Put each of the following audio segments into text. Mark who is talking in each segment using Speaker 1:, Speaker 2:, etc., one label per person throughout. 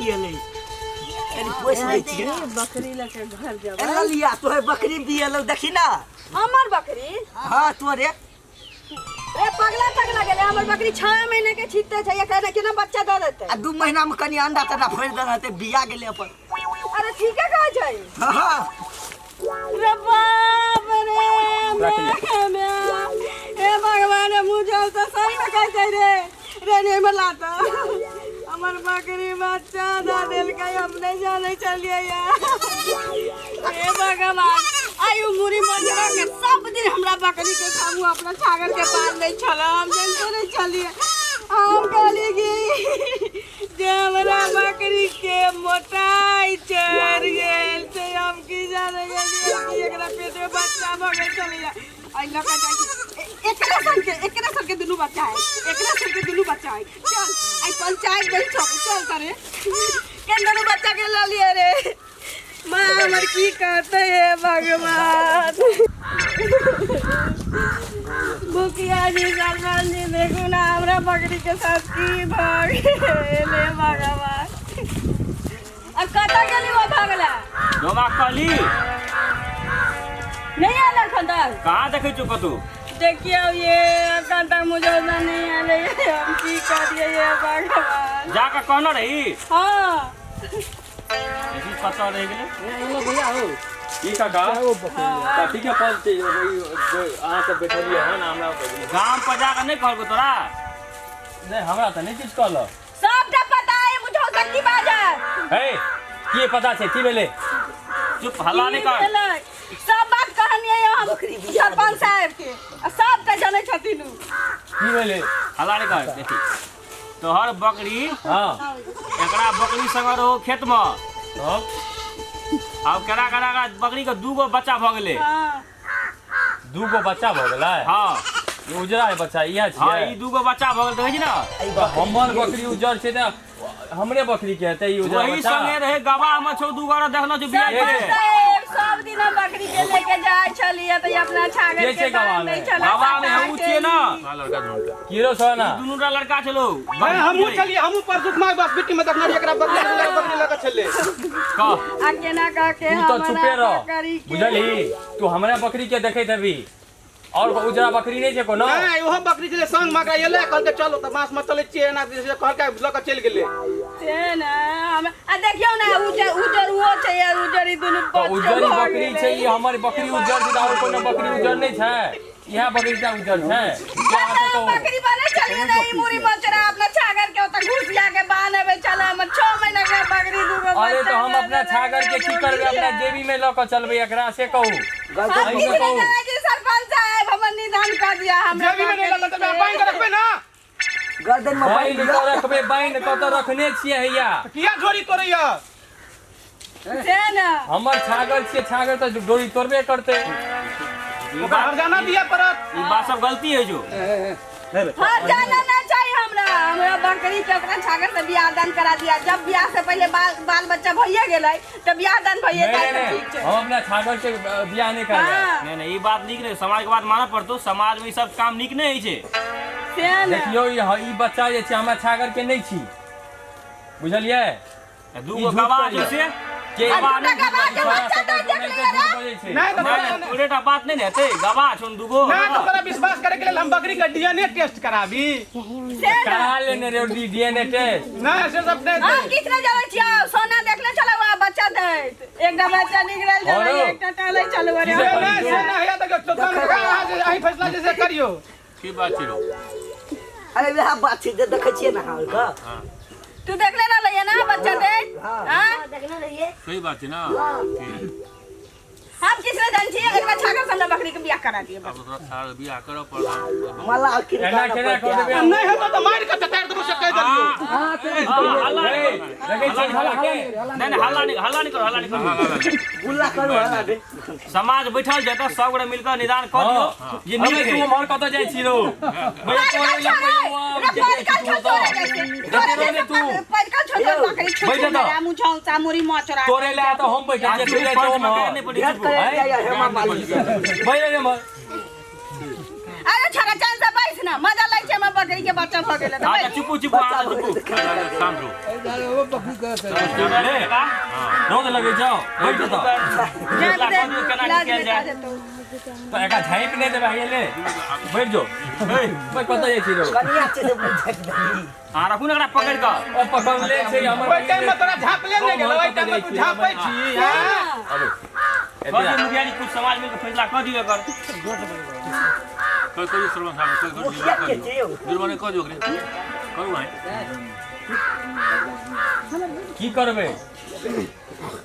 Speaker 1: बियलै कनि पोसि दै छियै।
Speaker 2: बकरी लऽ के घर जेबै।
Speaker 1: ए ललिया, तोहर बकरी बियलौ, देखी ना।
Speaker 2: हमर बकरी?
Speaker 1: हाँ, तोरे।
Speaker 2: ए पगला पगला गेलै, हमर बकरी 6 महीना के छिटते छै, एकरा ने केना बच्चा दऽ देतै?
Speaker 1: आ 2 महीना में कनि अंडा तंडा फोड़ि देने हेतै, बिया गेलै अपन।
Speaker 2: अरे ठीके कहै छै।
Speaker 1: हाँ, हाँ।
Speaker 2: रे बाप रे, हे भगवान, मुँह जल तऽ सही में कहै छै रे। रे नहीं हमर लात, हमर बकरी बच्चा दऽ देलकै, हम नहीं जानै छलियै। हे भगवान, आइ उ मुड़ी मजरा के सब दिन हमरा बकरी के सामू अपना छागर के बांध दै छल, हम जानते नहीं छलियै। हम कहलियै कि जे हमरा बकरी के मोटाइ चढ़ि गेल से हम की जानै गेलियै कि एकरा पेट में बच्चा भऽ गेल छलैया। एहि लऽ कऽ जाइ छी। एकरा संग के, एकरा संग के दुनू बच्चा है, एकरा संग के दुनू बच्चा है। चल, आइ पंचायत बैठब, चल तरे केन दुनू बच्चा के लऽ लिअ रे। माँ हमर की कहते हे भगवान। मुखिया जी, सरपंच जी, देखू ना हमरा बकरी के साथ की भऽ गेल। हे भगवान, आ कतऽ गेली ओ भगला?
Speaker 3: जोमा कहली।
Speaker 2: नहीं आयल अखन तक?
Speaker 3: कहाँ देखै छौ कतौ?
Speaker 2: देखियौ ये, अखन तक मुझे नहीं आयल। हम की करियै हे भगवान?
Speaker 3: जाकऽ कहने रही?
Speaker 2: हाँ।
Speaker 3: देखी कतऽ रहि गेलै।
Speaker 4: भैया हो।
Speaker 5: की काका, कथी के फल छै? अहाँ सब बैठलियै हन, हमरा
Speaker 3: गाम पर जाकऽ नहि कहलकौ तोरा?
Speaker 5: नहि, हमरा तऽ नहि किछु कहलक।
Speaker 2: सबटा पता है मुझे, की बाजत
Speaker 5: हे? की पता छै? की भेलै?
Speaker 3: चुप, हल्ला नहि
Speaker 2: की
Speaker 3: कर।
Speaker 2: भेलै? सब बात कहलियै हम
Speaker 1: बकरी बिया
Speaker 2: सरपंच साहेब के, आ सबटा जनै छथिन उ।
Speaker 5: की भेलै?
Speaker 3: हल्ला नहि कर। देखी, तोहर बकरी एकरा बकरी संग रहो खेत में। आब केना केना एकरा बकरी के 2 गो बच्चा भऽ गेलै।
Speaker 2: हाँ।
Speaker 5: 2 गो बच्चा भऽ गेलै?
Speaker 3: हाँ।
Speaker 5: ई उजरा है बच्चा, इएह
Speaker 3: हाँ।
Speaker 5: छियै?
Speaker 3: ई 2 गो बच्चा भऽ गेल, देखै छी ने।
Speaker 5: तऽ हमर बकरी उज्जर छै तऽ हमरे बकरी के हेतै ई उजरा
Speaker 3: वही
Speaker 5: बच्चा?
Speaker 3: संगे रहे गवाह में छौ, 2 गो देखलो छौ बिया
Speaker 2: सरपंच
Speaker 3: के।
Speaker 2: साहेब, सब दिन हम बकरी के लेके जाइ छलियै तऽ ई अपना छागर
Speaker 5: के
Speaker 2: के
Speaker 5: छै गवाह
Speaker 2: बान्ह दै
Speaker 5: में?
Speaker 2: छलै।
Speaker 3: गवाह में
Speaker 2: सटा
Speaker 3: हमहूँ
Speaker 2: के
Speaker 3: छियै ने।
Speaker 5: की रौ सोना?
Speaker 3: ई दुनू टा लड़का छलौ।
Speaker 4: अरे हमहूँ छलियै, हमहूँ परसू माय बस बिट्टी में देखने रहियै, एकरा बकरी बकरी लऽ कऽ छलै।
Speaker 3: कह।
Speaker 2: आ केना कह के
Speaker 5: तू तऽ
Speaker 2: हमरा
Speaker 5: चुपे रह।
Speaker 2: बकरी के
Speaker 5: बुझलही? तू हमरा बकरी के देखैत हेबी, और उजरा बकरी नहि छै कोनो?
Speaker 4: नहि, ओहो बकरी छलै संग में, एकरा एलै, कहलकै चलो तऽ बाँस में चलै छियै, एना जे कहलकै लऽ कऽ चलि गेलै।
Speaker 2: से ने हम आ देखियौ ने, उजर उजर उहो छै आ उजर ई दुनू
Speaker 5: तऽ
Speaker 2: बच्चो
Speaker 5: उज्जर
Speaker 2: भऽ
Speaker 5: बकरी
Speaker 2: गेलै।
Speaker 5: छै ई। हमर बकरी उज्जर छै तऽ और कोनो बकरी उज्जर नहि छै? इएह बकरी टा उज्जर छै? जे अहाँ से
Speaker 2: हम
Speaker 5: कहू।
Speaker 2: बकरी बने छलियै ने, ई मुड़ी मचरा अपना छागर के ओतऽ घुसिया के बान्हबै छलै। हमर 6 महीना के बकरी 2 गो
Speaker 5: अरे
Speaker 2: बच्चा
Speaker 5: तऽ हम
Speaker 2: दऽ
Speaker 5: अपना
Speaker 2: देलक
Speaker 5: छागर के की करबै? अपना जेबी में लऽ कऽ चलबै एकरा, से कहू।
Speaker 2: हम
Speaker 5: एहिसँ
Speaker 2: किछु नहि
Speaker 5: कहू।
Speaker 2: जानै छी सरपंच साहेब, हमर निदान कऽ दिअ हमरा
Speaker 4: जेबी में नहि लऽ कऽ चलबै, बान्हि कऽ रखबै ना।
Speaker 1: गर्दन में
Speaker 5: बान्हि
Speaker 1: बान्हि
Speaker 5: कऽ रखबै, बान्हि कऽ तऽ रखने छियै हैया।
Speaker 4: किया झोरी तोड़ैया?
Speaker 2: से ने
Speaker 5: हमर छागर छियै, छागर तऽ डोरी तोड़बे करतै।
Speaker 4: ओकरा हरजाना दिअ पड़त।
Speaker 3: ई बात सब गलती है जो।
Speaker 2: हरजाना ना चाहिए हमरा। हमरा बकरी के ओकरा छागर से बियाह दान करा दिया। जब बियाह से पहले बाल बाल बच्चा भइए गेलै तऽ बियाह दान भइए
Speaker 5: नहि
Speaker 2: जाइ
Speaker 5: नहि
Speaker 2: तऽ
Speaker 5: नहि
Speaker 2: ठीक छै।
Speaker 5: हम अपना छागर के बियाह नहि करबै।
Speaker 2: हाँ।
Speaker 3: नहि नहि, ई बात नीक नहि, समाज के बात मानऽ पड़तौ। समाज में ई सब काम नीक नहि होइ छै।
Speaker 2: से ने
Speaker 5: देखियौ, ई बच्चा जे छै हमरा छागर के नहि छी, बुझलियै?
Speaker 3: आ 2
Speaker 5: ई
Speaker 3: गो
Speaker 5: झूठ
Speaker 3: गवाह
Speaker 5: कहैया।
Speaker 3: छौ से
Speaker 5: के
Speaker 3: गवाह
Speaker 2: आ दूटा
Speaker 3: नहि
Speaker 2: गवाह के
Speaker 5: छोड़ा
Speaker 2: बच्चा
Speaker 5: सकल
Speaker 2: दै
Speaker 5: छै,
Speaker 2: देखलियै
Speaker 5: ओनाहिते
Speaker 2: रे।
Speaker 5: झूठ बजै छै।
Speaker 4: नहि तऽ
Speaker 3: नहि
Speaker 4: तोरा
Speaker 3: नहि, तोरे टा बात नहि ने हेतै, गवाह छौ 2 गो।
Speaker 4: नहि तऽ तोरा विश्वास करे के लेल हम बकरी के डीएनए टेस्ट कराबी?
Speaker 2: से ने
Speaker 5: करा लेने रे डीएनए टेस्ट।
Speaker 4: नहि, से सब नहि।
Speaker 2: हम किछु नहि जानै छियै, सोना देखले छलौ आ बच्चा दैत, एकटा बच्चा निकलल छलै।
Speaker 5: औरो?
Speaker 2: एकटा टहलै छलौ। अरे
Speaker 5: की
Speaker 4: से नहि, से नहि हैया तऽ अहाँ जे अहीं फैसला जे से करियौ।
Speaker 3: की बात छै रौ?
Speaker 1: अरे वएह बात छै जे देखै छियै ने अहाँ आरके।
Speaker 2: तू देखले रहलै ना बच्चा दैत?
Speaker 1: हाँ।
Speaker 2: हाँ?
Speaker 6: देखने रहिए।
Speaker 3: सही बात छै ना? ठीक।
Speaker 2: हम किछु नहि जानै छियै, एकरा छागर से हमरा बकरी के बियाह करा दिअ।
Speaker 3: आब तोरा सार बियाह करऽ पड़त।
Speaker 1: मला किन
Speaker 5: एना केना कऽ देबै?
Speaker 4: नहि हेतौ तऽ मारि कऽ चतारि देबौ, से कहि देलियौ।
Speaker 3: हल्ला
Speaker 5: हे,
Speaker 3: नहि कर।
Speaker 5: देखै छियै हल्ला के?
Speaker 3: नहि नहि, हल्ला नहि, हल्ला नहि करो, हल्ला नहि करो।
Speaker 1: गुल्ला करू, हल्ला दे।
Speaker 3: समाज बैठल छै तऽ सब गोटे मिलकऽ निदान कऽ दियौ जे
Speaker 5: अबे
Speaker 3: नीक
Speaker 5: तू
Speaker 3: है।
Speaker 5: उम्हर कतऽ जाइ छी रौ? भैया तोरे लए कहियौ आब
Speaker 2: रे
Speaker 5: जे जाइ
Speaker 2: पैरकल
Speaker 5: छी
Speaker 2: छौ
Speaker 5: तू
Speaker 2: तोरे
Speaker 5: ओतऽ।
Speaker 2: जैसे, तोरे
Speaker 5: देखै
Speaker 2: जैसे
Speaker 5: ने तू।
Speaker 2: पैरकल छौ तोर बकरी छुछु
Speaker 5: बैठ एतऽ।
Speaker 2: मेरा मुझौसा मुरी मचरा।
Speaker 5: तोरे लए तऽ हम बैठल छियै, तू जाइ छौ
Speaker 3: पंच में
Speaker 5: उम्हर।
Speaker 3: नहि पड़ै
Speaker 1: भेंट
Speaker 3: छै।
Speaker 1: करे जाइए हेमा मालिनी से।
Speaker 5: बैठ रे उम्हर।
Speaker 2: अरे छोरा, चैन से बैस ना मजा लै छै हमर बकरी के बच्चा भऽ गेलै
Speaker 3: अच्छा चुपू चुपू अहाँ चुपू
Speaker 6: शांत रहू।
Speaker 5: ले रौद लगै छौ, बैठ तऽ।
Speaker 3: फैसला कऽ दियौ केना की कयल जाय।
Speaker 5: तऽ एकरा झाँपि नहि देबै, हैया ले बैठ जो। बैठ, कतऽ जाइ छी रौ?
Speaker 1: कनिया छै से बुझक दही।
Speaker 3: अहाँ राखू ने एकरा पकड़ि कऽ।
Speaker 5: ओ पकड़ले छै हमर।
Speaker 4: ओहि टाइम में तोरा झाँपले नहि गेलौ, ओहि टाइम में तू झाँपै छी हैं?
Speaker 5: अबे
Speaker 3: कऽ दियौ मुखिया जी, कुछ समाज मिलके फैसला कऽ दियौ एकर।
Speaker 6: कह कहियो सरपंच साहब, कह कहियो।
Speaker 1: मुखिया के छै यौ।
Speaker 6: जुर्माना कऽ दियौ ओकरे, करू अहीं।
Speaker 5: की करबै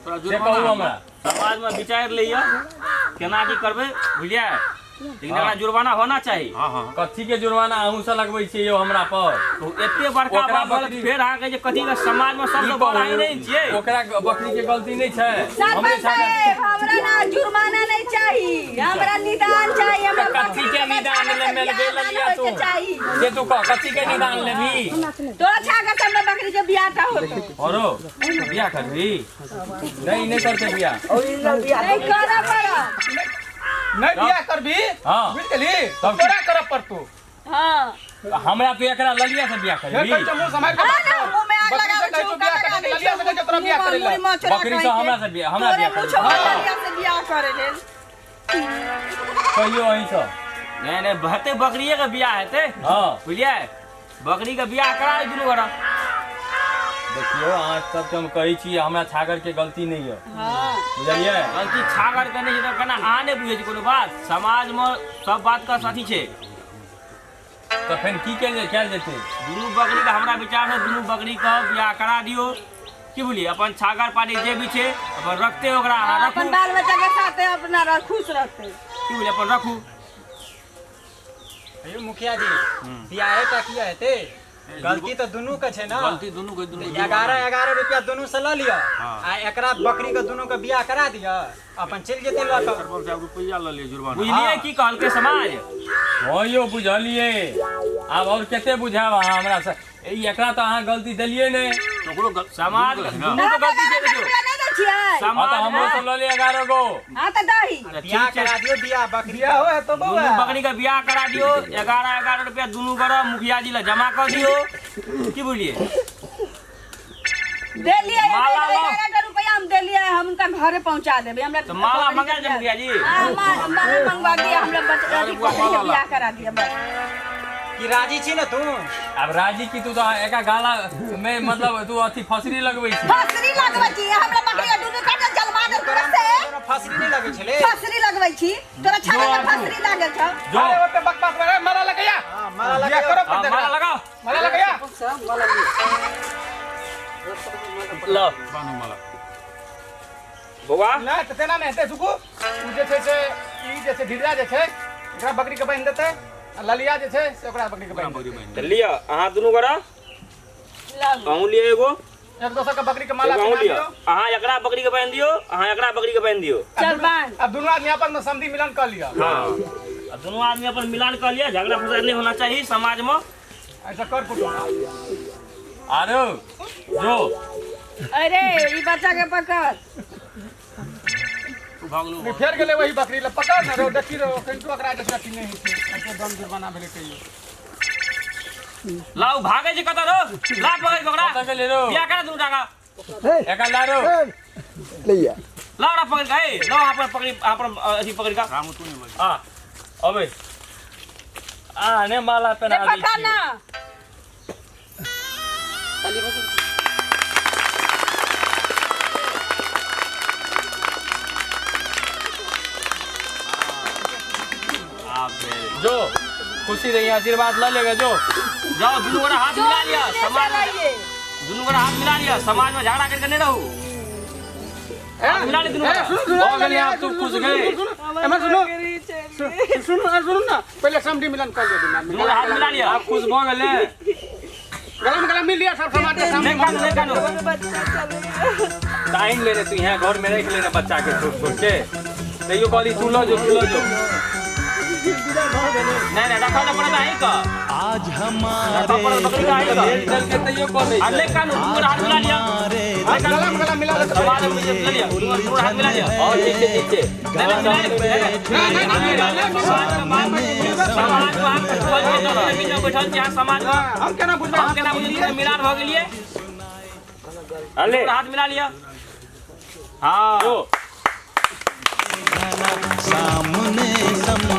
Speaker 6: तोरा
Speaker 5: से कहू
Speaker 6: जुर्माना
Speaker 5: हमरा।
Speaker 3: समाज में विचारि लैया केना की करबै, बुझलियै? लेकिन एकरा जुर्माना होना चाही।
Speaker 6: हाँ हाँ।
Speaker 5: कथी के जुर्माना अहूँ से लगबै छियै यौ हमरा पर?
Speaker 3: तो एते बड़का
Speaker 5: ओकरा
Speaker 3: बात भेल,
Speaker 5: बकरी-
Speaker 3: फेर अहाँके जे कथी के समाज में सबसँ
Speaker 5: ई
Speaker 3: बड़ अहीं नहि छियै?
Speaker 5: ओकरा बकरी के गलती नहि छै, हमरे
Speaker 2: सरपंच
Speaker 5: छागर।
Speaker 2: साहेब, हमरा ना जुर्माना नहीं चाहिए, हमरा निदान चाहिए। हमरा
Speaker 5: कथी के निदान ले मेल गेल लिया तू?
Speaker 2: के चाहिए।
Speaker 5: से तू कह, कथी के निदान लेबी?
Speaker 2: तोरा छागर से हमरा बकरी के बियाह टा होतो।
Speaker 5: औरो बियाह करबी? नहीं नहीं करते बियाह।
Speaker 1: और ई लग बियाह
Speaker 2: नहीं करऽ पड़त।
Speaker 4: नहि बियाह करबी?
Speaker 5: हाँ।
Speaker 4: बुझि गेली?
Speaker 5: तब
Speaker 4: तोरा करऽ पड़तौ।
Speaker 2: हाँ।
Speaker 5: हमरा तू एकरा ललिया से बियाह
Speaker 4: फेर
Speaker 5: करबी?
Speaker 4: कहै छै मुँह सम्हारि के
Speaker 2: हाँ
Speaker 4: बात
Speaker 2: ना,
Speaker 4: कर।
Speaker 2: मुँह में आग
Speaker 4: बकरी
Speaker 2: लगाबै
Speaker 4: से कहै
Speaker 2: छौ,
Speaker 4: छौ बियाह
Speaker 2: लगा
Speaker 4: करै
Speaker 2: दै
Speaker 4: के, ललिया से कहै छौ तोरा बियाह करै
Speaker 2: मुँह
Speaker 4: लए।
Speaker 2: में चोरा
Speaker 5: बकरी से
Speaker 2: कहीं
Speaker 5: हमरा
Speaker 2: के।
Speaker 5: से बियाह, हमरा
Speaker 2: तोरे
Speaker 5: बियाह
Speaker 2: मुँह
Speaker 5: करबी?
Speaker 2: छौ ललिया से बियाह करे लेल।
Speaker 5: कहियो अहीं से।
Speaker 3: नहीं नहीं, हेतै बकरिए के बियाह हेतै।
Speaker 5: हाँ।
Speaker 3: बुझलियै? बकरी के बियाह करा दियौ दुनू गोरा।
Speaker 5: देखियौ अहाँ सबके हम कहै छी, हमरा छागर के गलती नहि यऽ।
Speaker 2: हाँ।
Speaker 5: बुझलियै?
Speaker 3: गलती छागर के नहि छै तऽ केना अहाँ नहि बुझै छी कोनो बात? समाज में सब बात के अथी छै।
Speaker 5: तऽ फेर की कयल कयल जेतै?
Speaker 3: दुनू बकरी के हमरा विचार से दुनू बकरी के बियाह करा दियौ, की बुझलियै? अपन छागर पानी जे भी छै अपन रखते ओकरा अहाँ रखू।
Speaker 2: अपन बाल बच्चा के साथे अपना रह, खुश रहते।
Speaker 3: की बुझलियै? अपन रखू।
Speaker 7: अयो मुखिया जी, बियाहे टा किया हेतै? गलती तऽ दुनू के छै ना।
Speaker 6: गलती दुनू के, दुनू के।
Speaker 7: 11 11 रुपया दुनू से लऽ लिअ आ एकरा बकरी के दुनू के बियाह करा दिअ, अपन चलि जेतै लऽ कऽ।
Speaker 6: सरपंच साहब रुपैआ लऽ लिअ जुर्माना।
Speaker 3: बुझलियै की कहलकै समाज?
Speaker 5: हँ यौ बुझलियै, आब और कते बुझायब अहाँ हमरा से? ई एकरा तऽ अहाँ गलती देलियै नहि।
Speaker 6: ओकरो
Speaker 3: समाज
Speaker 6: दुनू के छै ना।
Speaker 3: दुनू के गलती छै, देखियौ।
Speaker 2: रुपया नहीं दै छियै?
Speaker 5: हाँ तऽ
Speaker 3: समाज
Speaker 5: हमरो से लऽ ले 11 गो।
Speaker 2: हाँ तऽ दही।
Speaker 7: बियाह करा दियौ, बियाह बकरी
Speaker 4: बियाह हो हेतौ
Speaker 3: दुनू
Speaker 4: बौआ।
Speaker 3: बकरी के बियाह करा दियौ, 11 11 रुपया दुनू गोरा मुखिया जी लग जमा कऽ दियौ, की बुझलियै?
Speaker 2: देलियै
Speaker 3: माला लाओ।
Speaker 2: 11 रुपया हम देलियै, हम हुनका घरे पहुंचा देबै। हमरा
Speaker 3: तऽ माला मंगा दे मुखिया जी।
Speaker 2: हाँ, माला मंगवा दिया, हमरा बच्चा अथी बकरी के बियाह करा दिया बस।
Speaker 7: की राजी छी ने तू?
Speaker 5: आब राजी की? तू तऽ एका गाला में मतलब तू अथी फसरी लगबै छी।
Speaker 2: फसरी लगबै छी? हमरा बकरी के दुनू काटे जलमा दे
Speaker 7: तोरा
Speaker 2: से।
Speaker 7: तोरा फसरी नहि लगै छलै?
Speaker 2: फसरी लगबै छी? तोरा छागर के फसरी लागल छौ?
Speaker 5: जो
Speaker 4: अरे ओते बकवास करे, माला लगैया।
Speaker 7: हाँ, माला
Speaker 4: बियाह
Speaker 7: लगैया।
Speaker 4: करऽ
Speaker 3: हाँ,
Speaker 4: पड़तै
Speaker 3: माला
Speaker 4: एकरा।
Speaker 3: लगाओ।
Speaker 4: माला लगैया।
Speaker 3: लो
Speaker 6: बान्हू माला।
Speaker 3: बौआ।
Speaker 4: नहि तऽ तेना नहि हेतै, सुकू। ओ जे छै से ई जे छै ढिढिया जे छै एकरा बकरी के बान्हि देतै आ ललिया जे छै से ओकरा बकरी के
Speaker 6: ओकरा
Speaker 4: बान्हि
Speaker 6: बकरी बान्हि
Speaker 3: तऽ लिअ अहाँ दुनू गोरा, अहूँ लिअ एगो,
Speaker 4: देतै। एक दोसर के बकरी के माला
Speaker 3: एगो अहूँ
Speaker 4: पहिना
Speaker 3: लिअ।
Speaker 4: दियौ।
Speaker 3: अहाँ एकरा बकरी के बान्हि दियौ, अहाँ एकरा बकरी के बान्हि दियौ।
Speaker 2: चल बांध।
Speaker 4: आब दुनू आदमी आपस में समधि मिलन कऽ लिअ।
Speaker 3: हाँ, आ दुनू आदमी अपन मिलान कऽ लिअ, झगड़ा फसाद नहि होना चाही समाज में।
Speaker 4: ऐसा कर कुटुम।
Speaker 5: आरो जो।
Speaker 2: अरे ई बच्चा के पकड़।
Speaker 6: तू भागलू।
Speaker 4: नहि फेर गेलै वही बकरी लए, पकड़ ने रौ, देखी रौ, कनिको एकरा जे छै अथी नहि होइ छै, एते दम जुर्माना भेलै तैयो।
Speaker 3: लाउ, भागै छै कतऽ रौ? ला पकड़ के ओकरा।
Speaker 5: कतऽ गेलै रौ?
Speaker 3: बियाह करा दुनू टाका।
Speaker 5: एका लारो।
Speaker 3: लाउ ओकरा पकड़ के, ए लाउ अहाँ पर पकड़ी, अहाँ पर अथी पकड़ के।
Speaker 6: रामू तू नहि बज।
Speaker 5: आ अबै आ ने माला
Speaker 2: रे
Speaker 5: पहिना दै
Speaker 2: पकड़
Speaker 5: छियै।
Speaker 2: ना।
Speaker 3: आब भेल।
Speaker 5: जो खुशी रही, आशीर्वाद लऽ लेगा जो।
Speaker 3: जाओ दुनू गोरा हाथ मिला लिअ समाज में।
Speaker 2: चलाइए।
Speaker 3: दुनू गोरा हाथ मिला लिअ, समाज में झगड़ा करके नहीं रहू। हाथ मिला ले दुनू गोरा।
Speaker 4: सुनू सुनू।
Speaker 5: भऽ गेलै, आब तू खुश गई।
Speaker 4: एम्हर सुनू सुनू सुनू सुनू ने, पहिले समधि मिलन कऽ लिअ दुनू आदमी।
Speaker 3: दुनू गोरा हाथ मिला लिअ।
Speaker 5: आब खुश भऽ गेलै?
Speaker 4: गला में गला मिल लिअ सब समाज के सामने।
Speaker 3: नहीं कानू, नहीं कानू।
Speaker 2: बच्चा चले
Speaker 5: तऽ आनि लेने तू यहाँ घर में राखि लेने बच्चा के छोट छोट के, तैयो कहली तू लऽ जो, तू लऽ जो।
Speaker 3: नहीं नहीं रखा तो पड़ता है का
Speaker 8: आज
Speaker 3: रखा
Speaker 8: हमारे
Speaker 3: पड़ता बकरी का है का
Speaker 5: मेल चल के तैयो कऽ दै
Speaker 3: आ ले
Speaker 5: छै
Speaker 3: कानू तू हाथ मिला लिया
Speaker 4: आ गला में गला मिला ले
Speaker 3: समाज में ले लिया तू हाथ मिला लिया
Speaker 5: हँ ठीक छै ठीक छै।
Speaker 3: नहीं नहीं नहीं नहीं समाज में हम बैठल छियै, दोनों बीच में बैठल छियै, अहाँ समाज में
Speaker 4: हम केना बुझबै?
Speaker 3: हम केना बुझलियै मिलान भऽ गेलियै।
Speaker 5: अले
Speaker 3: हाथ मिला लिया। हाँ
Speaker 5: जो
Speaker 8: सामने।